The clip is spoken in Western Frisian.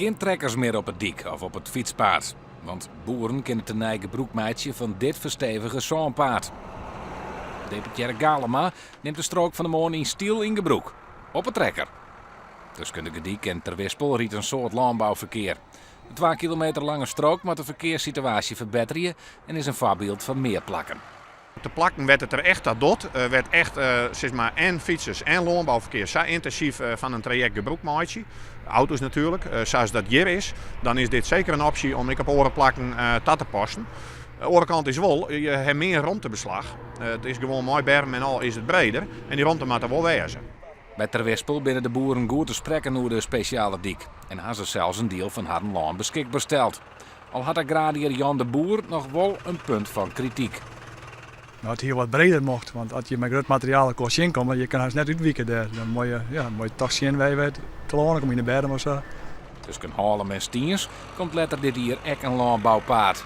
Gjin trekkers mear op 'e dyk of op it fytspaad, want boeren kinne tenei gebrûk meitsje fan dit ferstevige sânpaad. Deputearre Galema nimt de strook fan 'e moarn yn styl yn gebrûk, op 'e trekker. Tusken De Gordyk en Terwispel rydt in soad lânbouferkear. De twa kilometer lange strook moat de ferkearssituaasje ferbetterje en is in foarbyld foar mear plakken. Op de plakken wêr't it der echt ta docht, wêr't echt sis mar en fytsers en lânbouferkear sa yntinsyf fan in trajekt gebrûk meitsje, auto's natuerlik, sa as dat hjir is, dan is dit seker in opsje om ek op oare plakken ta te passen. De oare kant is wol, je ha mear romtebeslach. It is gewoan mei berm en al is it breder en dy romte moat der wol wêze. By Terwispel binne de boeren goed te sprekken oer de spesjale dyk en ha se sels in diel fan harren lân beskikber steld. Al hat agrariër Jan de Boer noch wol in punt fan krityk. No, it hie wat breder mocht, want as je mei grut materiaal elkoar tsjinkomme, je kinne hast net útwike dêr. Dan moat je, ja, moat je toch sjen wêr je telâne komme, yn de berm of sa. Tusken Hallum en Stiens komt letter dit jier ek in lânboupaad.